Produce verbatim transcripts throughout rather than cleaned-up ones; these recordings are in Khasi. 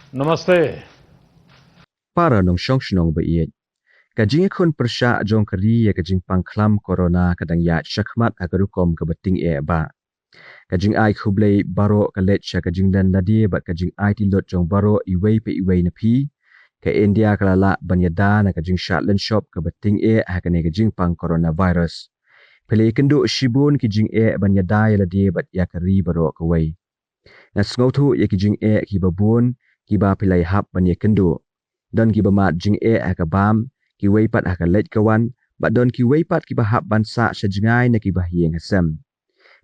Namaste. Para nongshong shnong ba ïeit. Ka jingïakhun pyrshah jong ka ri ïa ka jingpang khlam corona ka dang ïaid shakhmat ha ka rukom kaba tyngeh bha. Ka jingai khublei baroh ka leit sha ka jinglen lade bad ka jingaiti lut jong baroh iwei pa iwei na phi. Ka India ka la lah ban ïada na ka jingshah lynshop kaba tyngeh ha kane ka jingpang coronavirus. Phi la ïakynduh shibun ki jingeh ban ïada ïa lade bad ïa ka ri baroh kawei. Nga sngewthuh ïa ki jingeh kiba bun kiba phi la ïahap ban ïakynduh. Don kiba mad jingeh ha ka bam, kiwei pat ha ka leit ka wan, bad don kiwei pat kiba hap ban sah sha jngai na kiba ha ïing ha sem.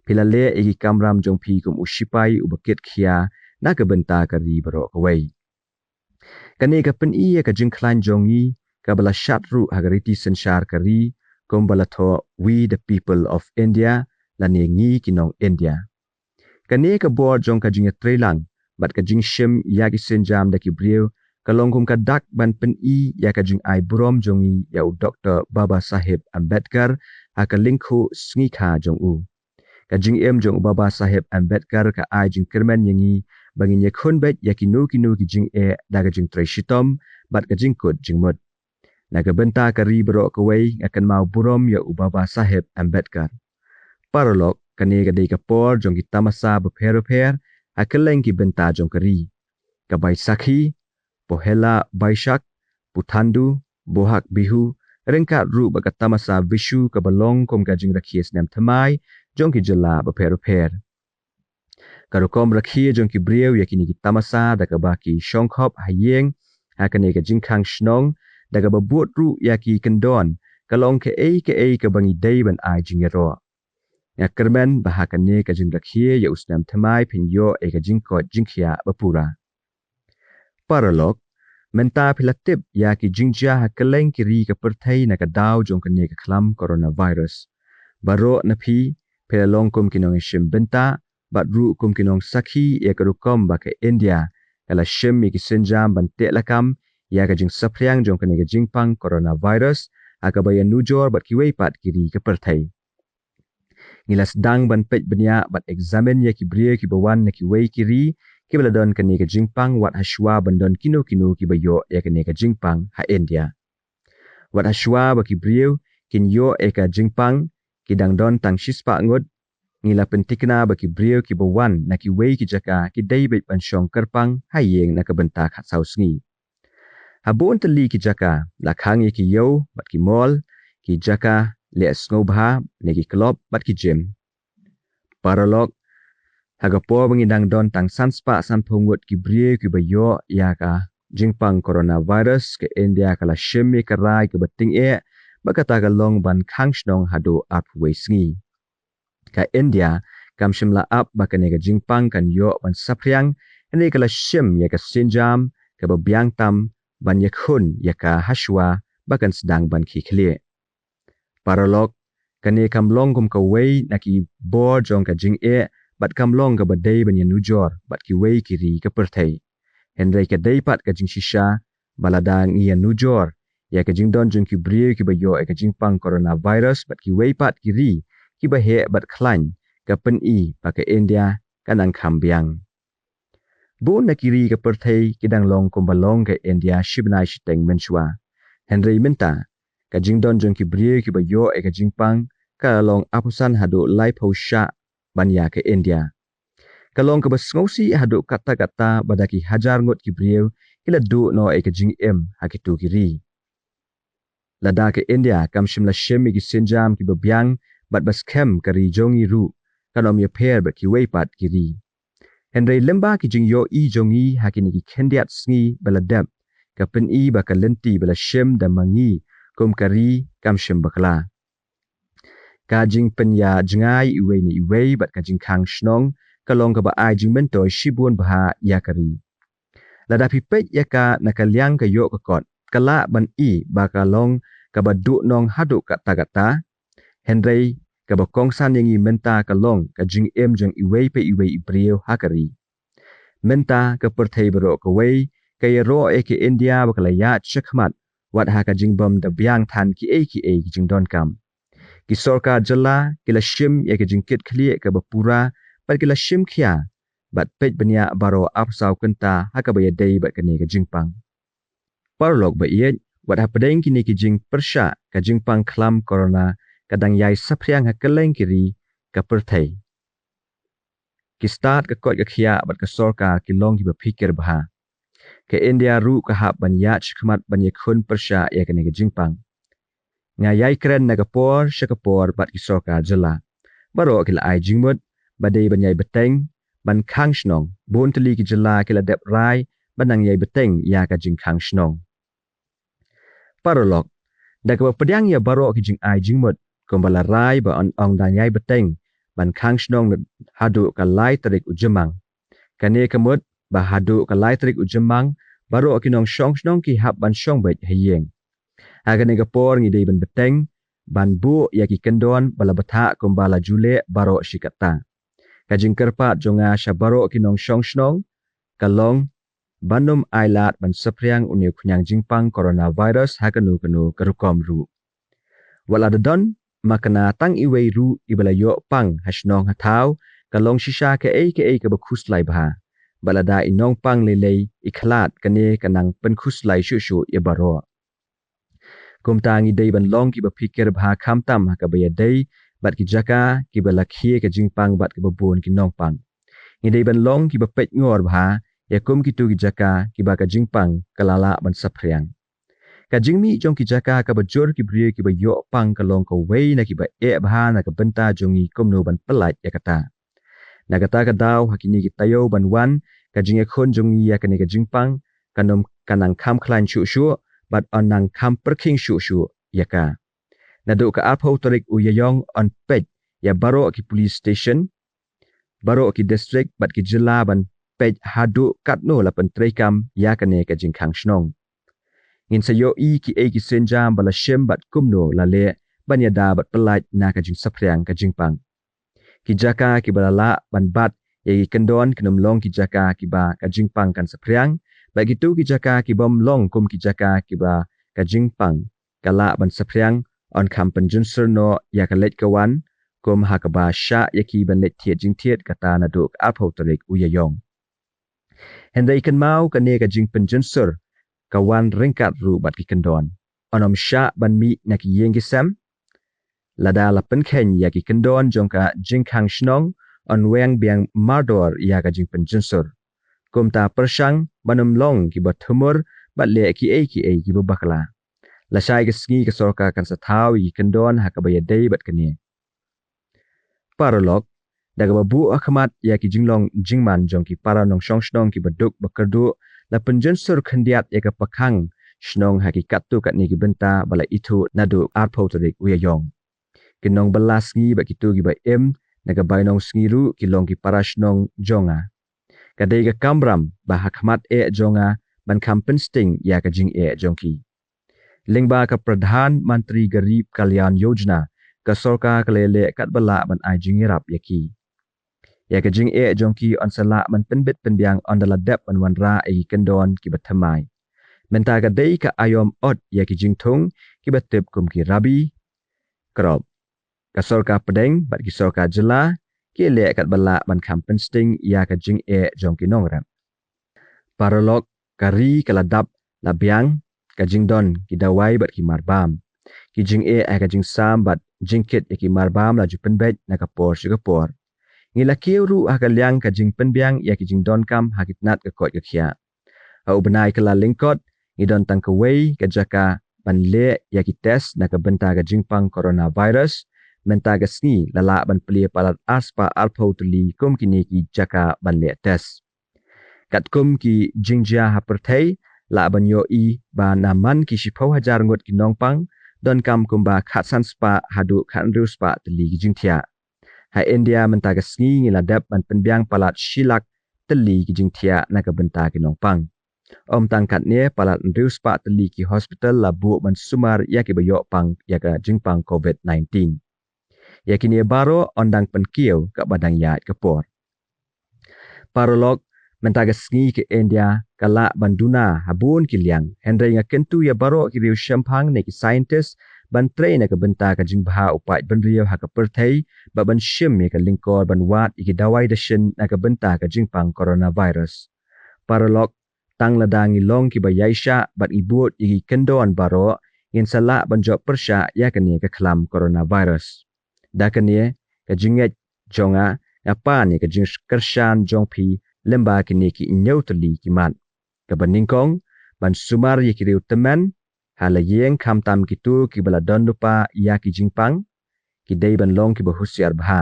Phi la leh ïa ki kamram jong phi kum u shipai uba kit khia na ka bynta ka ri baroh kawei. Kane ka pyni ïa ka jingkhlaiñ jong ngi kaba la shad ruh ha ka riti synshar ka ri kumba la thoh We the People of India lane Ngi ki Nong India. Kane ka bor jong ka jingïatreilang bad ka jingshim ïa ki sienjam da ki briew ka long kum ka dak ban pyni ïa ka jingai burom jong ngi ïa u Doktor Baba Saheb Ambedkar ha ka lyngkhuh sngi kha jong u. Ka jingim jong u Baba Saheb Ambedkar ka ai jingkyrmen ïa ngi ba ngin ïakhun beit ïa kino kino ki jingeh da ka jingtrei shitom bad ka jingkut jingmut. Na ka bynta ka ri baroh kawei nga kynmaw burom ïa u Baba Saheb Ambedkar. Paralok, kane ka dei ka por jong ki tamasa bapher bapher ha kylleng ki bynta jong ka ri. Ka Baisakhi, Pohela Baishak, Puthandu, Bohag Bihu, ryngkat ruh bad ka tamasa Vishu kaba long kum ka jingrakhe snem thymmai jong ki jylla bapher bapher. Ka rukom rakhe jong ki briew ïa kine ki tamasa da kaba ki shongkhop ha ïing ha kane ka jingkhang shnong da kaba bud ruh ïa ki kyndon ka long kaei kaei kaba ngi dei ban ai jingïaroh. Nga kyrmen ba ha kane ka jingrakhe ïa u snem thymmai phin ïoh ïa ka jingkoit jingkhiah bapura. Paralok, mynta phi la tip ïa ki jingjia ha kylleng ki ri ka pyrthei na ka daw jong kane ka khlam coronavirus. Baroh na phi phi la long kum ki nongïashim bynta bad ruh kum ki nongsakhi ïa ka rukom ba ka India ka la shim ïa ki sienjam ban teh lakam ïa ka jingsaphriang jong kane ka jingpang coronavirus ha kaba ïanujor bad kiwei pat ki ri ka pyrthei. Ngi la sdang ban peit bniah bad eksamin ïa ki briew kiba wan na kiwei ki ri kiba la don kane ka jingpang wat hashwa ban don kino kino kiba ïoh ïa kane ka jingpang ha India. Wat hashwa ba ki briew kin ïoh ïa ka jingpang ki dang don tang shispah ngut. Ngi la pynthikna ba ki briew kiba wan na kiwei ki jaka ki dei beit ban shong kyrpang ha ïing na ka bynta khatsaw sngi. Ha bun tylli ki jaka la khang ïa ki ïew bad ki mall, ki jaka leh sngewbha ne ki club bad ki gym. Paralok, ha ka por ba ngi dang don tang sanspah sanphew ngut ki briew kiba ïoh ïa ka jingpang coronavirus, ka India ka la shim ïa ka rai kaba tyngeh ba kata ka long ban khang shnong haduh arphew wei sngi. Ka India kam shym la ap ba kane ka jingpang kan ïoh ban saphriang, hynrei ka la shim ïa ka sienjam kaba biang tam ban ïakhun ïa ka hashwa ba kan sdang ban khie khlieh. Paralok, kane kam long kum kawei na ki bor jong ka jingeh bad kam long kaba dei ban ïanujor bad kiwei ki ri ka pyrthei. Hynrei ka dei pat ka jingshisha ba lada ngi ïanujor ïa ka jingdon jong ki briew kiba ïoh ïa ka jingpang coronavirus bad kiwei pat ki ri kiba heh bad khlaiñ, ka pyni ba ka India ka nang kham biang. Bun na ki ri ka pyrthei ki dang long kumba long ka India shi bnai shiteng mynshuwa. Hynrei mynta ka jingdon jong ki briew kiba ïoh ïa ka jingpang ka la long arphew san haduh laiphew shah ban ïa ka India. Ka long kaba sngewsih haduh katta katta ba da ki hajar ngut ki briew ki la duh noh ïa ka jingim ha kito ki ri. Lada ka India kam shym la shim ïa ki sienjam kiba biang bad ba skhem ka ri jong ngi ruh kan ym ïapher bad kiwei pat ki ri. Hynrei lyngba ki jingïohi jong ngi ha kine ki khyndiat sngi ba la dep, ka pyni ba ka lynti ba la shim da ma ngi kum ka ri kam shym bakla. Ka jingpynïajngai iwei na iwei bad ka jingkhang shnong ka long kaba ai jingmyntoi shibun bha ïa ka ri. Lada phi peit ïa ka na ka liang ka ïoh ka kot, ka lah ban i ba ka long kaba duhnong haduh katta katta. Hynrei kaba kongsan ïa ngi mynta ka long ka jingim jong iwei pa iwei i briew ha ka ri. Mynta ka pyrthei baroh kawei ka ïaroh ïa ka India ba ka la ïaid shakhmat wat ha ka jingbym da biang than kiei kiei ki jingdonkam. Ki sorkar jylla ki la shim ïa ka jingkit khlieh kaba pura bad ki la shim khia bad peit bniah baroh arphew saw kynta ha kaba ïadei bad kane ka jingpang. Paralok ba ïeit, wat hapdeng kine ki jingpyrshah, ka jingpang khlam corona ka dang ïai saphriang ha kylleng ki ri ka pyrthei. Ki stad, ka koit ka khiah bad ka sorkar ki long kiba phikir bha. Ka India ruh ka hap ban ïaid shakhmat ban ïakhun pyrshah ïa kane ka jingpang. Nga ïai kren na ka por sha ka por bad ki sorkar jylla. Baroh ki la ai jingmut ba dei ban ïai bteng ban khang shnong. Bun tylli ki jylla ki la dep rai ban nang ïai bteng ïa ka jingkhang shnong. Paralok, da kaba pdiang ïa baroh ki jingai jingmut, kumba la rai ba yn ong dang ïai bteng ban khang shnong haduh ka lai tarik u Jymmang. Kane ka mut ba haduh ka lai tarik u Jymmang, baroh ki nongshong shnong ki hap ban shong beit ha ïing. Ha kane ka por ngi dei ban bteng ban buh ïa ki kyndon ba la bthah kumba la ju leh baroh shi katta. Ka jingkyrpad jong nga sha baroh ki nongshong shnong ka long ban ym ailad ban saphriang une u khñiang jingpang coronavirus ha kano kano ka rukom ruh. Wat la da don makna tang iwei ruh iba la ïoh pang ha shnong ha thaw, ka long shisha kaei kaei kaba khuslai bha. Bad lada i nongpang lei lei i khlad, kane ka nang pynkhuslai shuh shuh ïa baroh. Kumta ngi dei ban long kiba phikir bha khamtam ha kaba ïadei bad ki jaka kiba la khie ka jingpang bad kaba bun ki nongpang. Ngi dei ban long kiba peit ngor bha ïa kum kito ki jaka kiba ka jingpang ka la lah ban saphriang. Ka jingmih jong ki jaka kaba jur ki briew kiba ïoh pang ka long kawei na kiba eh bha na ka bynta jong ngi kumno ban pyllait ïa kata. Na kata ka daw, ha kine ki taïew ban wan, ka jingïakhun jong ngi ïa kane ka jingpang kan ym, kan nang kham khlaiñ shuh shuh bad yn nang kham pyrkhing shuh shuh ïa ka. Naduh ka arphew tarik u Ïaïong yn peit ïa baroh ki police station, baroh ki district bad ki jylla ban peit haduh katno la pyntreikam ïa kane ka jingkhang shnong. Ngin sa ïohi kiei ki sienjam ba la shim bad kumno la leh ban ïada bad pyllait na ka jingsaphriang ka jingpang. Ki jaka kiba la lah ban bat ïa ki kyndon kin ym long ki jaka kiba ka jingpang kan saphriang, bad kito ki jaka kibym long kum ki jaka kiba ka jingpang ka lah ban saphriang, yn kham pynjynshur noh ïa ka leit ka wan kum ha kaba shah ïa ki ban leit thied jingthied, kata naduh ka arphew tarik u Ïaïong. Hynrei kynmaw, kane ka jingpynjynshur ka wan ryngkat ruh bad ki kyndon. Yn ym shah ban mih na ki ïing ki sem. Lada la pynkheiñ ïa ki kyndon jong ka jingkhang shnong, yn weng biang mardor ïa ka jingpynjynshur. Kumta pyrshang ban ym long kiba thumur bad leh kiei kiei kiba bakla. Lashai ka sngi ka sorkar kan sa thaw ïa ki kyndon ha kaba ïadei bad kane. Paralok, da kaba buh ha khmat ïa ki jinglong jingman jong ki para nongshong shnong kiba duk ba kyrduh, la pynjynshur khyndiat ïa ka pakhang shnong ha ki katto katne ki bynta ba la ithuh naduh arphew tarik u Ïaïong. Ki nongbylla sngi bad kito kiba im na ka bainong sngi ruh ki long ki para shnong jong nga. Ka dei ka kamram ba ha khmat eh jong nga ban kham pynsting ïa ka jingeh jong ki. Lyngba ka Pradhan Mantri Garib Kalyan Yojana, ka sorkar ka la leh katba lah ban ai jingïarap ïa ki. Ïa ka jingeh jong ki yn sa lah ban pynbit pynbiang ynda la dep ban wanrah ïa ki kyndon kiba thymmai. Mynta ka dei ka aïom ot ïa ki jingthung kiba tip kum ki rabi, crop. Ka sorkar pdeng bad ki sorkar jylla ki leh katba lah ban kham pynsting ïa ka jingeh jong ki nongrep. Paralok, ka ri ka la dap la biang ka jingdon ki dawai bad ki marbam. Ki jingeh ha ka jingsam bad jingkit ïa ki marbam la ju pynbeit na ka por sha ka por. Ngi la kiew ruh ha ka liang ka jingpynbiang ïa ki jingdonkam ha ki tnat ka koit ka khiah. Ha u bnai Kyllalyngkot ngi don tang kawei ka jaka ban leh ïa ki test na ka bynta ka jingpang coronavirus. Mynta ka sngi la lah ban plie palat arspah arphew tylli kum kine ki jaka ban leh test. Katkum ki jingjia ha pyrthei, lah ban ïohi ba na man ki shiphew hajar ngut ki nongpang, donkam kumba khatsan spah haduh khathynriew spah tylli ki jingthiah. Ha India mynta ka sngi ngi la dep ban pynbiang palat shi lak tylli ki jingthiah na ka bynta ki nongpang. Ym tang katne, palat hynriew spah tylli ki hospital la buh ban sumar ïa kiba ïoh pang ïa ka jingpang covid nineteen. Ïa kine baroh yn dang pynkiew kaba dang ïaid ka por. Paralok, mynta ka sngi ka India ka lah ban duna ha bun ki liang, hynrei nga kyntu ïa baroh ki riew shemphang ne ki scientist ban trei na ka bynta ka jingbha u paid bynriew ha ka pyrthei, bad ban shim ïa ka lyngkor ban wad ïa ki dawai dashin na ka bynta ka jingpang coronavirus. Paralok, tang lada ngi long kiba ïaishah bad ngi bud ïa ki kyndon baroh, ngin sa lah ban jop pyrshah ïa kane ka khlam coronavirus. Da kane ka jingngeit jong nga, nga pan ïa ka jingkyrshan jong phi lyngba kine ki hynñiew tylli ki mat. Kaba nyngkong, ban sumar ïa ki riew tymmen ha la ïing, khamtam kito kiba la don lypa ïa ki jingpang, ki dei ban long kiba husiar bha.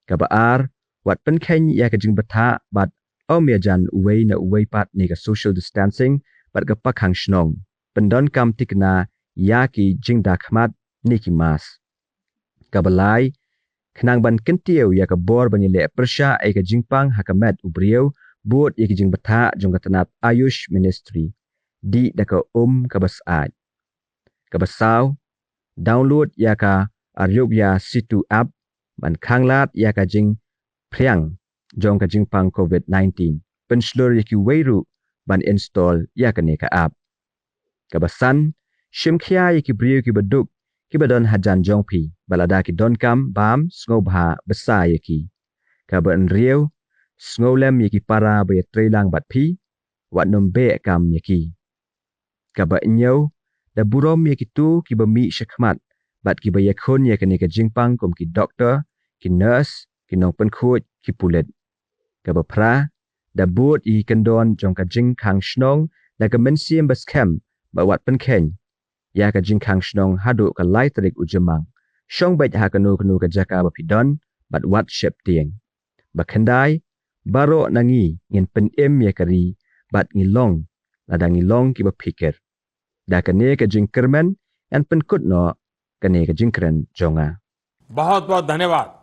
Kaba ar, wat pynkheiñ ïa ka jingbthah bad ym ïajan uwei na uwei pat ne ka social distancing bad ka pakhang shnong. Pyndonkam thikna ïa ki jingdakhmat ne ki mask. Kaba lai, khnang ban kyntiew ïa ka bor ban ïaleh pyrshah ïa ka jingpang ha ka met u briew, bud ïa ki jingbthah jong ka tnat Ayush Ministry, dih da ka um kaba syaid. Kaba saw, download ïa ka Aarogya Setu app ban khanglad ïa ka jingphriang jong ka jingpang covid nineteen. Pynshlur ïa kiwei ruh ban install ïa kane ka app. Kaba san, shim khia ïa ki briew kiba duk kiba don hajan jong phi, bad lada ki donkam bam, sngewbha bsa ïa ki. Kaba hynriew, sngewlem ïa ki para ba ïatreilang bad phi, wat nym beh kam ïa ki. Kaba hynñiew, da burom ïa kito kiba mih shakhmat bad kiba ïakhun ïa kane ka jingpang kum ki doktor, ki nurse, ki nongpynkhuid, ki pulit. Kaba phra, da bud ïa ki kyndon jong ka jingkhang shnong da ka mynsiem ba skhem bad wat pynkheiñ ïa ka jingkhang shnong haduh ka lai tarik u Jymmang. Shong beit ha kano kano ka jaka ba phi don bad wat sheptieng. Ba khyndai, baroh na ngi ngin pynim ïa ka ri bad ngi long, lada ngi long kiba phikir. Da kane ka jingkyrmen ngan pynkut noh kane ka jingkren jong nga. बहुत बहुत धन्यवाद।